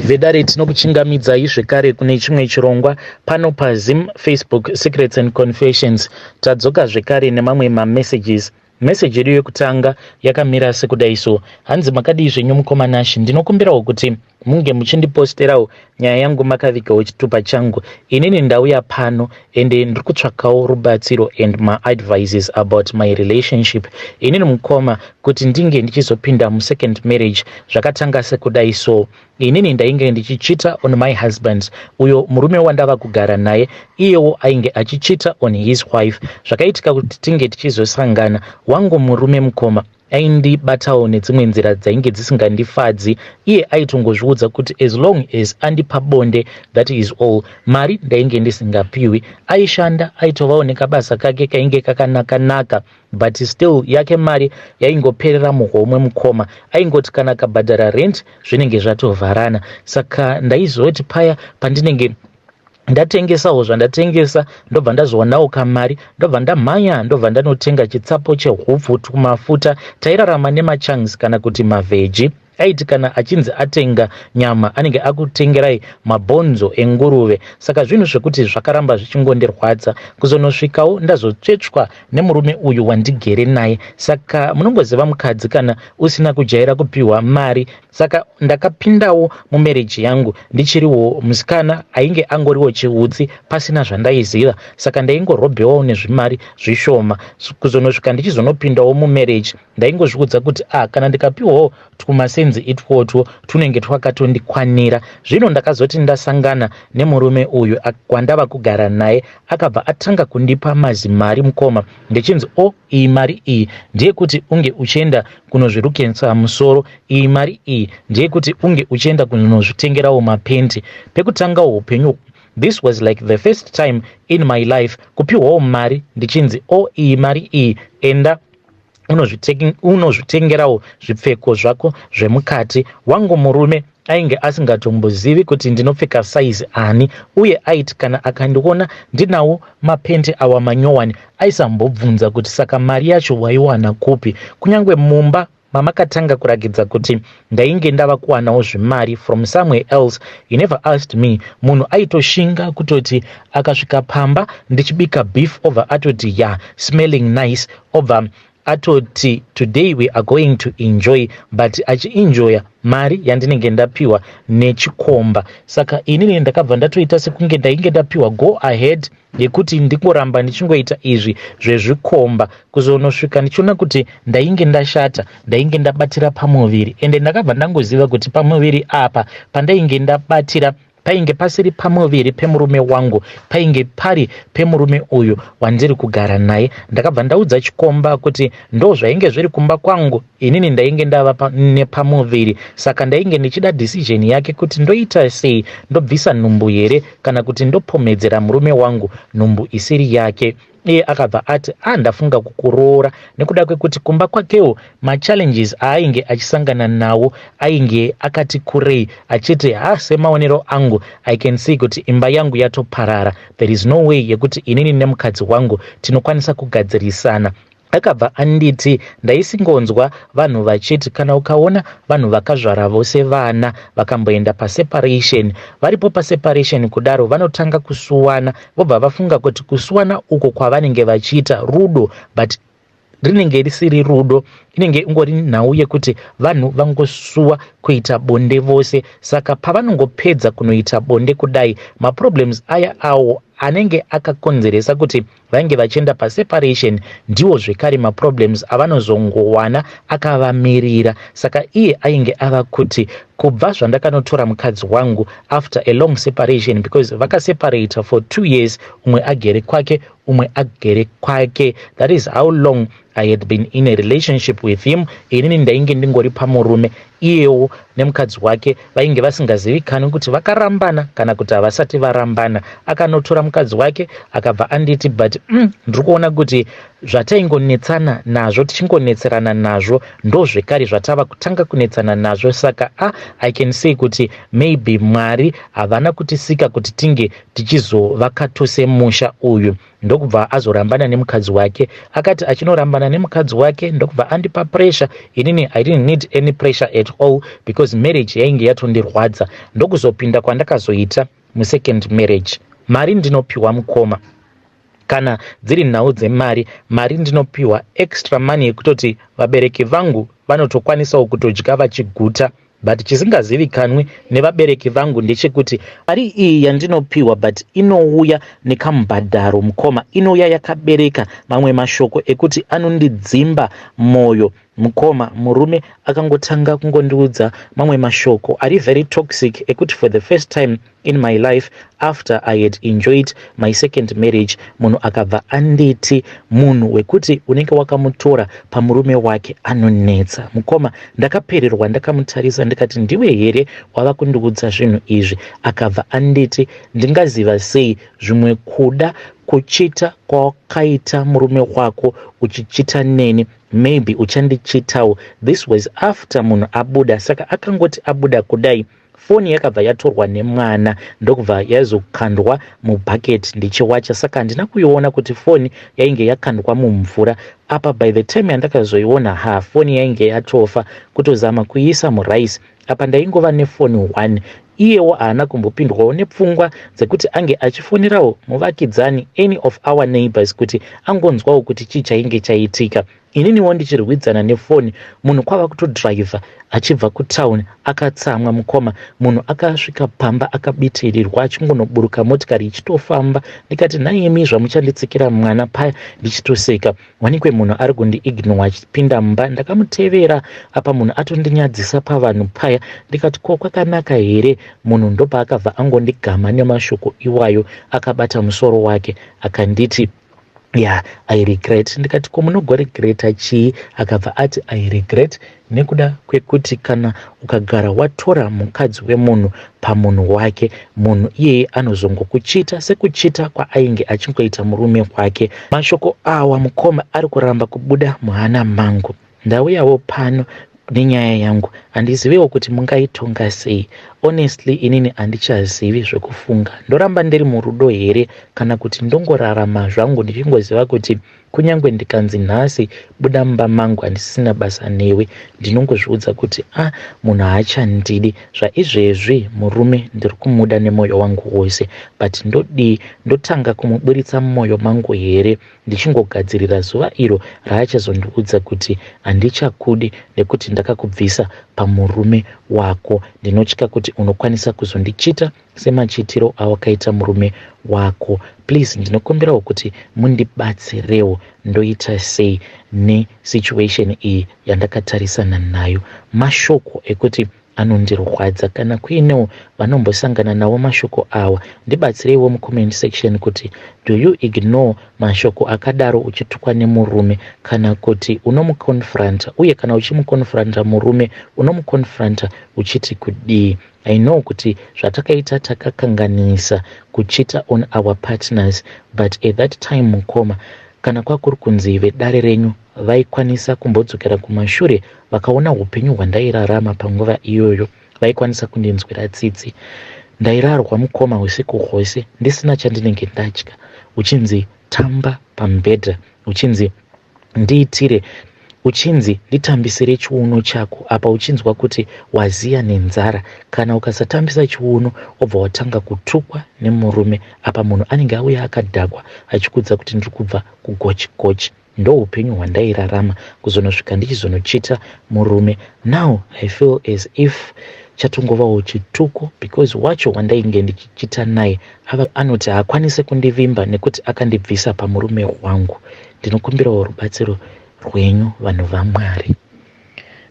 Vedare, tinokuchingamidzai zvekare kune chimwe chirongwa pano paZim Facebook Secrets and Confessions. Tadzoka zvekare nemamwe mamessages. Meseji yedu yekutanga yakamira sekudai so. Hanzi, "Makadii zvenyu mukoma Nashi? Ndinokumbirawo kuti munge muchindiposterawo nyaya yangu makavigawo chitupa changu. Inini ndauya pano ende ndiri kutsvakawo rubatsiro and maadvices about my relationship. Inini mukoma, kuti ndinge ndichizopinda musecond marriage, zvakatanga sekudai so. Inini ndainge ndichicheata on my husband, uyo murume wandava kugara naye. Iyewo ainge achicheata on his wife. Zvakaitika kuti tinge tichizosangana. Wangu murume mukoma aindibatawo nedzimwe nzira dzainge dzisingandifadzi. Iye aitongozviudza kuti as long as andipa bonde, that is all. Mari ndainge ndisingapiwi. Aishanda, aitovawo nekabasa kake kainge kakanaka-naka, but still yake mari yaingoperera muhomwe mukoma. Aingoti kana akabhadhara rent, zvinenge zvatovharana. Saka ndaizoti paya pandinenge ndatengesawo zvandatengesa, ndobva ndazowanawo kamari, ndobva ndamhanya, ndobva ndanotenga chitsapo chehupfu, tumafuta. Tairarama nemachunks kana kuti maveggie. Aiti kana achinzi atenga nyama, anenge akutengerai mabhonzo enguruve. Saka zvinhu zvekuti zvakaramba zvichingondirwadza kuzonosvikawo ndazotsvetswa nemurume uyu wandigere naye. Saka munongoziva mukadzi kana usina kujaira kupiwa mari. Saka ndakapindawo mumarriage yangu ndichiriwo musikana ainge angoriwo chiutsi, pasina zvandaiziva. Saka ndaingorobhewawo nezvimari zvishoma. Kuzonosvika ndichizonopindawo mumarriage, ndaingozviudza kuti a ah, kana ndikapiwawo twumasenzi itwotwo tunenge twakatondikwanira. Zvino ndakazoti ndasangana nemurume uyu wandava kugara naye, akabva atanga kundipa mazimari mukoma, ndichinzi, 'O oh, iyi mari iyi ndeyekuti unge uchienda kunozvirukisa musoro, iyi mari iyi ndeyekuti unge uchienda kunozvitengerawo mapenti.' Pekutangawo upenyu, this was like the first time in my life kupiwawo mari ndichinzi, 'O oh, iyi mari iyi, enda unozvitengerawo zvipfeko zvako zvemukati.' Wangu murume ainge asingatombozivi kuti ndinopfeka saizi ani, uye aiti kana akandiona ndinawo mapenti awa manyowani, aisambobvunza kuti saka mari yacho waiwana kupi. Kunyange mumba mamakatanga kurakidza kuti ndainge ndava kuwanawo zvimari from somewhere else, he never asked me. Munhu aitoshinga kutoti akasvika pamba ndichibika beef, obva atoti, 'Ya, smelling nice,' obva atoti, 'Today we are going to enjoy,' but achienjoya mari yandinenge ndapiwa nechikomba. Saka inini ndakabva ndatoita sekunge ndainge ndapiwa go ahead yekuti ndingoramba ndichingoita izvi zvezvikomba, kuzonosvika ndichiona kuti ndainge ndashata, ndainge ndabatira pamuviri. Ende ndakabva ndangoziva kuti pamuviri apa pandainge ndabatira painge pasiri pamuviri pemurume wangu, painge pari pemurume uyu wandiri kugara naye. Ndakabva ndaudza chikomba kuti ndo zvainge zviri kumba kwangu. Inini ndainge ndava nepamuviri, saka ndainge ndichida decision yake kuti ndoita sei, ndobvisa nhumbu here kana kuti ndopomedzera murume wangu nhumbu isiri yake. Iye akabva ati, "A ah, ndafunga kukuroora," nekuda kwekuti kumba kwakewo machallenges aainge achisangana nawo ainge akati kurei, achiti, "Ha, semaonero angu, I can see kuti imba yangu yatoparara. There is no way yekuti inini nemukadzi wangu tinokwanisa kugadzirisana." Akabva anditi, "Ndaisingonzwa vanhu vachiti kana ukaona vanhu vakazvara vose vana vakamboenda paseparation, varipo paseparation kudaro vanotanga kusuwana, vobva vafunga kuti kusuwana uko kwavanenge vachiita rudo, but rinenge risiri rudo, inenge ingori nhau yekuti vanhu vangosuwa kuita bonde vose. Saka pavanongopedza kunoita bonde kudai, maproblems aya awo anenge akakonzeresa kuti vange vachienda paseparation ndiwo zvekare maproblems avanozongowana akavamirira." Saka iye ainge ava kuti kubva zvandakanotora mukadzi wangu after a long separation, because vakaseparata for 2 years, umwe agere kwake, umwe agere kwake. That is how long I had been in a relationship with him. Inini ndainge ndingori pamurume, iyewo nemukadzi wake vainge vasingazivikanwi kuti vakarambana kana kuti havasati varambana. Akanotora mukadzi wake, akabva anditi, "But ndiri kuona kuti zvataingonetsana nazvo, tichingonetserana nazvo, ndo zvekare zvatava kutanga kunetsana nazvo. Saka a I can say kuti maybe Mwari havana kutisika kuti tinge tichizovaka tose musha uyu." Ndokubva azorambana nemukadzi wake. Akati achinorambana nemukadzi wake, ndokubva andipa pressure. Inini I didn't need any pressure at all because Because marriage yainge yatondirwadza, ndokuzopinda kwandakazoita musecond marriage. Mari ndinopiwa, mukoma. Kana dziri nhau dzemari, mari ndinopiwa, extra money yekutoti vabereki vangu vanotokwanisawo kutodya vachiguta. But chisingazivikanwi nevabereki vangu ndechekuti mari iyi yandinopiwa, but inouya nekamubhadharo, mukoma. Inouya yakabereka mamwe mashoko ekuti anondidzimba mwoyo, mukoma. Murume akangotanga kungondiudza mamwe mashoko ari very toxic ekuti for the first time in my life, after I had enjoyed my second marriage, munhu akabva anditi munhu wekuti unenge wakamutora pamurume wake anonetsa. Mukoma, ndakapererwa. Ndakamutarisa ndikati, "Ndiwe here wava kundiudza zvinhu izvi?" Akabva anditi, "Ndingaziva sei zvimwe kuda kuchita kwawakaita murume wako uchichita neni? Maybe uchandichitawo." This was after munhu abuda. Saka akangoti abuda kudai, foni yakabva yatorwa nemwana, ndokubva yazokandwa mubhaketi ndichiwacha. Saka handina kuiona kuti foni yainge yakandwa mumvura. Apa by the time yandakazoiona, ha, foni yainge yatofa. Kutozama kuiisa murice. Apa ndaingova nefoni 1. Iyewo haana kumbopindwawo nepfungwa dzekuti ange achifonerawo muvakidzani, any of our neighbors, kuti angonzwawo kuti chii chainge chaitika. Ininiwo ndichirwidzana nefoni, munhu kwava kutodhiraivha achibva kutauni akatsamwa. Mukoma, munhu akasvika pamba akabitirirwa, achingonoburuka motikari ichitofamba. Ndikati, "Nhaimi, zvamuchanditsikira mwana paya?" Ndichitoseka, wanikwe munhu ari kundiignore achipinda mumba. Ndakamutevera. Apa munhu atondinyadzisa pavanhu paya. Ndikati, "Ko kwakanaka here?" Munhu ndopaakabva angondigama nemashoko iwayo, akabata musoro wake, akanditi, "Yeah, I regret." Ndikati, "Ko munogoregreta chii?" Akabva ati, "I regret nekuda kwekuti kana ukagara watora mukadzi wemunhu pamunhu wake, munhu iyeye anozongokuchita sekuchita kwaainge achingoita murume wake." Mashoko awa, mukoma, ari kuramba kubuda muhana mangu. Ndauyawo pano nenyaya yangu. Handiziviwo kuti mungaitonga sei. Honestly, inini handichazivi zvekufunga. Ndoramba ndiri murudo here, kana kuti ndongorarama zvangu ndichingoziva kuti kunyange ndikanzi nhasi buda mumba mangu, handisina basa newe, ndinongozviudza kuti a ah, munhu haachandidi? Zvaizvezvi murume ndiri kumuda nemwoyo wangu wose, but ndodii? Ndotanga kumuburitsa mumwoyo mangu here, ndichingogadzirira zuva iro raachazondiudza kuti handichakudi nekuti ndakakubvisa pamurume wako? Ndinotya kuti unokwanisa kuzondichita semachitiro awakaita murume wako. Please, ndinokumbirawo kuti mundibatsirewo. Ndoita sei nesituation iyi yandakatarisana nayo? Mashoko ekuti anondirwadza. Kana kuinewo vanombosangana nawo mashoko awa, ndibatsireiwo mucomment section kuti do you ignore mashoko akadaro uchitukwa nemurume, kana kuti unomuconfronta? Uye kana uchimuconfronta murume, unomuconfronta uchiti kudii? I know kuti zvatakaita takakanganisa kuchita on our partners, but at that time, mukoma, kana kwakuri kunzi vedare renyu vaikwanisa kumbodzokera kumashure vakaona upenyu hwandairarama panguva iyoyo, vaikwanisa kundinzwira tsitsi. Ndairarwa, mukoma, usiku hwose ndisina chandinenge ndadya, uchinzi tamba pamubhedha, uchinzi ndiitire, uchinzi nditambisire chiuno chako, apa uchinzwa kuti waziya nenzara. Kana ukasatambisa chiuno, wobva watanga kutukwa nemurume. Apa munhu anenge auya akadhakwa, achikudza kuti ndiri kubva kugochi gochi. Ndo upenyu hwandairarama kuzonosvika ndichizonochita murume. Now I feel as if chatongovawo chituko, because wacho wandainge ndichichita naye ava anoti haakwanisi kundivimba nekuti akandibvisa pamurume wangu. Ndinokumbirawo rubatsiro rwenyu, vanhu vaMwari.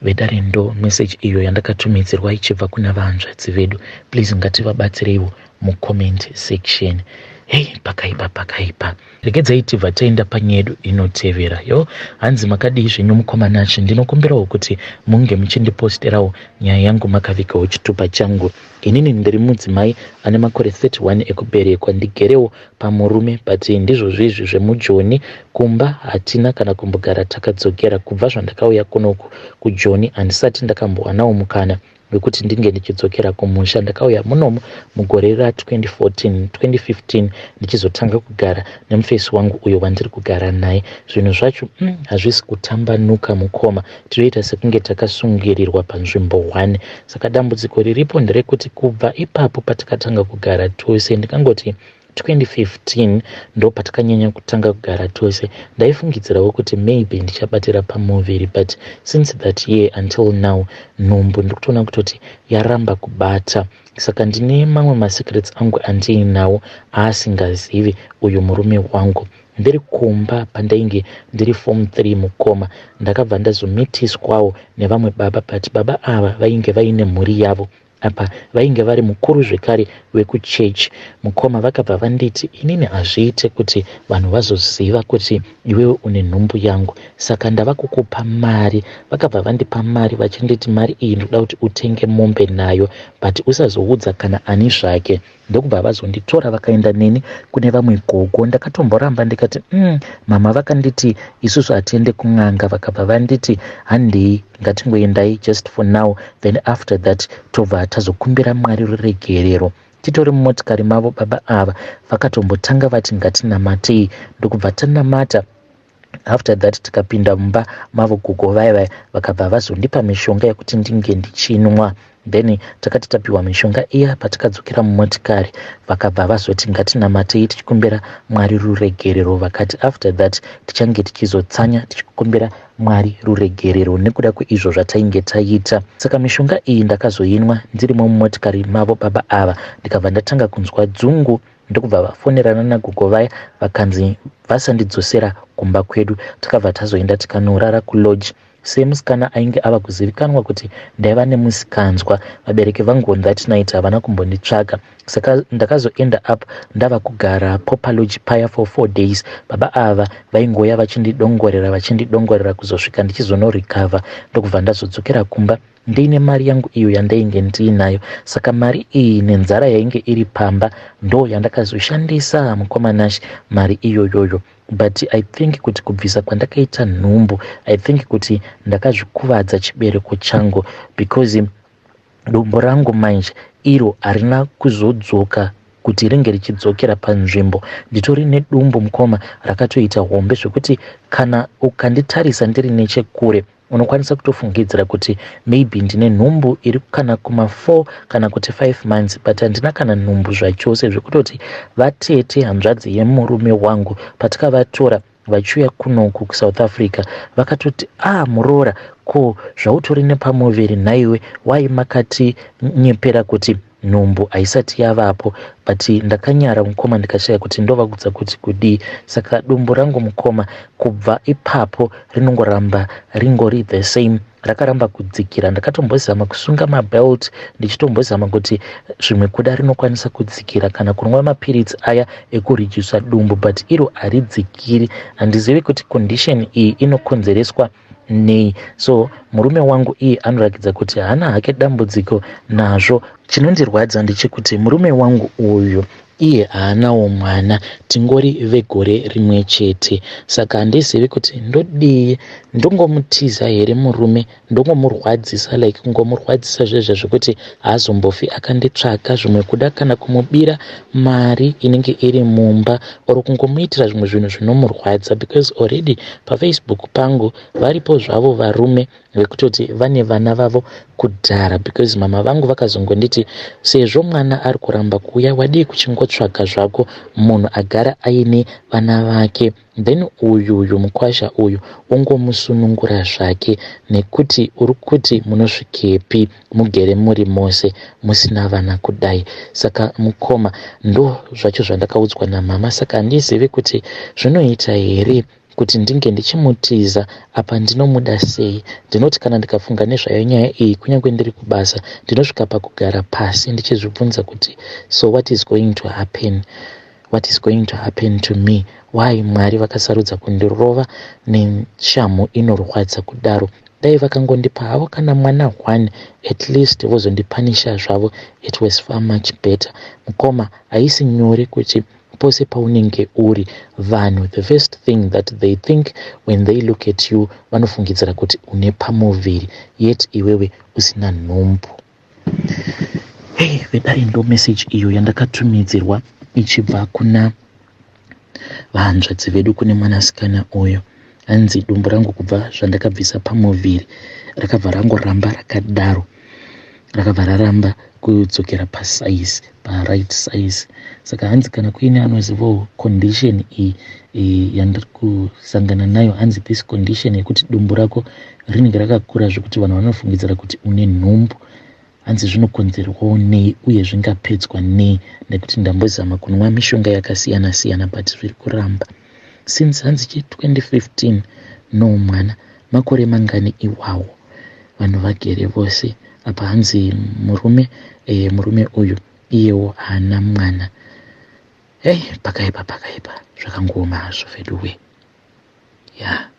Vedare, ndo meseji iyo yandakatumidzirwa ichibva kuna vahanzvadzi vedu. Please, ngativabatsireiwo mucomment section. Hei, pakaipa, pakaipa. Regedzai tibva taenda panyedu inotevera. Yo, hanzi, "Makadii zvenyu, mukoma Nashe? Ndinokumbirawo kuti munge muchindiposterawo nyaya yangu makavigawo chitupa changu. Inini ndiri mudzimai ane makore 31 ekuberekwa. Ndigerewo pamurume, but ndizvo zvizvi zvemujoni. Kumba hatina kana kumbogara takadzokera. Kubva zvandakauya kunoku kujoni, handisati ndakambowanawo mukana. wekuti ndinge ndichidzokera kumusha. Ndakauya munomu mugore ra2014 2015 ndichizotanga kugara nemufesi wangu uyo wandiri kugara naye. Zvinhu zvacho hazvisi kutambanuka mukoma, tinoita sekunge takasungirirwa panzvimbo one. Saka dambudziko riripo nderekuti kubva ipapo patakatanga kugara tose, ndikangoti 2015 ndo patakanyanya kutanga kugara tose, ndaifungidzirawo kuti maybe ndichabatira pamuviri, but since that year until now nhumbu ndiri kutoona kutoti yaramba kubata. Saka ndine mamwe masecrets angu andiinawo aasingazivi uyu murume wangu. Ndiri kumba pandainge ndiri form 3 mukoma, ndakabva ndazomitiswawo nevamwe baba, but baba ava vainge vaine mhuri yavo. Apa vainge vari mukuru zvekare wekuchechi mukoma. Vakabva vanditi, "Inini hazviite kuti vanhu vazoziva kuti iwewe une nhumbu yangu, saka ndava kukupa mari." Vakabva vandipa mari vachinditi, "Mari iyi ndoda kuti utenge mombe nayo, but usazoudza kana ani zvake." Ndokubva vazonditora vakaenda neni kune vamwe gogo. Ndakatomboramba ndikati, Mama vakanditi isusu hatiende kun'anga." Vakabva vanditi, "Handei, ngatingoendai just for now, then after that tobva tazokumbira Mwari ruregerero." Titori mumotikari mavo baba ava vakatombotanga vati, "Ngatinamatei." Ndokubva tanamata. After that tikapinda mumba mavo gogo vaya vaya, vakabva vazondipa mishonga yekuti ndinge ndichinwa. Then takati tapiwa mishonga iya, patakadzokera mumotikari vakabva vazoti, "Ngatinamatei tichikumbira Mwari ruregerero." Vakati after that tichange tichizotsanya tichikumbira Mwari ruregerero nekuda kweizvo zvatainge taita. Saka mishonga iyi ndakazoinwa ndirimo mumotikari mavo baba ava, ndikabva ndatanga kunzwa dzungu. Ndokubva vafonerana nagogo vaya, vakanzi vasandidzosera kumba kwedu. Takabva tazoenda tikanorara kulodge. Semusikana ainge ava kuzivikanwa kuti ndaiva nemusikanzwa, vabereki vangu on that night havana kumbonditsvaga. Saka ndakazoenda up ndava kugara popalodge paya for 4 days. Baba ava vaingoya vachindidongorera, vachindidongorera, kuzosvika ndichizonorecover. Ndokubva ndazodzokera kumba ndiine mari yangu iyo yandainge ndiinayo. Saka mari iyi nenzara yainge iri pamba ndo yandakazoshandisa mukoma Nash, mari iyoyoyo. But I think kuti kubvisa kwandakaita nhumbu, I think kuti ndakazvikuvadza chibereko changu, because dumbu rangu manje iro harina kuzodzoka kuti ringe richidzokera panzvimbo. Nditori nedumbu mukoma rakatoita hombe zvekuti kana ukanditarisa ndiri nechekure unokwanisa kutofungidzira kuti maybe ndine nhumbu iri kana kuma4 kana kuti 5 months, but handina kana nhumbu zvachose. Zvekutoti vatete, hanzvadzi yemurume wangu, patikavatora vachiuya kunoku kuSouth Africa, vakatoti, "Ah, muroora, ko zvautori nepamuviri nhaiwe? Wai makati nyepera kuti nhumbu haisati yavapo?" But ndakanyara mukoma, ndikashaya kuti ndovakudza kuti kudii. Saka dumbu rangu mukoma kubva ipapo rinongoramba ringori the same, rakaramba kudzikira. Ndakatombozama kusunga mabelt, ndichitombozama kuti zvimwe kuda rinokwanisa kudzikira, kana kunwa mapiritsi aya ekuredusa dumbu, but iro haridzikiri. Handizivi kuti condition iyi inokonzereswa nei. So murume wangu iye anoratidza kuti haana hake dambudziko nazvo. Chinondirwadza ndechekuti murume wangu uyu iye haanawo mwana, tingori vegore rimwe chete. Saka handizivi kuti ndodii. Ndongomutiza here murume, ndongomurwadzisa, like kungomurwadzisa zvezvo zvekuti haazombofi akanditsvaka, zvimwe kuda kana kumubira mari inenge iri mumba, or kungomuitira zvimwe zvinhu zvinomurwadza? Because already paFacebook pangu varipo zvavo varume vekutoti vane vana vavo kudhara, because mama vangu vakazongonditi, "Sezvo mwana ari kuramba kuuya, wadii kuchingotsvaga zvako munhu agara aine vana vake, then uyuyu mukwasha uyu ungomusunungura zvake, nekuti uri kuti munosvikepi mugere muri mose musina vana kudai?" Saka mukoma, ndo zvacho zvandakaudzwa namama. Saka handizivi kuti zvinoita here kuti ndinge ndichimutiza. Apa ndinomuda sei? Ndinoti kana ndikafunga nezvayo nyaya iyi, kunyange ndiri kubasa, ndinosvika pakugara pasi ndichizvibvunza kuti, so what is going to happen? What is going to happen to me? Why Mwari vakasarudza kundirova neshamhu inorwadza kudaro? Dai vakangondipa havo kana mwana one at least, vozondipanisha zvavo, it was far much better. Mukoma, haisi nyore kuti pose paunenge uri, vanhu, the first thing that they think when they look at you, vanofungidzira kuti une pamuviri, yet iwewe usina nhumbu. Hey, vedare, ndo message iyo yandakatumidzirwa ichibva kuna vahanzvadzi vedu, kune mwanasikana uyo. Hanzi dumbu rangu kubva zvandakabvisa pamuviri rakabva rangoramba rakadaro, rakabva raramba kudzokera pasize, paright size. Saka hanzi kana kuine anozivawo condition iyi yandiri kusangana nayo, hanzi this condition yekuti dumbu rako rinenge rakakura zvekuti vanhu vanofungidzira kuti une nhumbu, hanzi zvinokonzerwawo nei uye zvingapedzwa nei? Nekuti ndambozama kunwa mishonga yakasiyana siyana, but zviri kuramba since hanzi chi 2015, no mwana. Makore mangani iwawo vanhu vagere vose apa? Hanzi murume uyu iyewo haana mwana. Hei, pakaipa, pakaipa, zvakangooma hazvo veduwe ya. Yeah.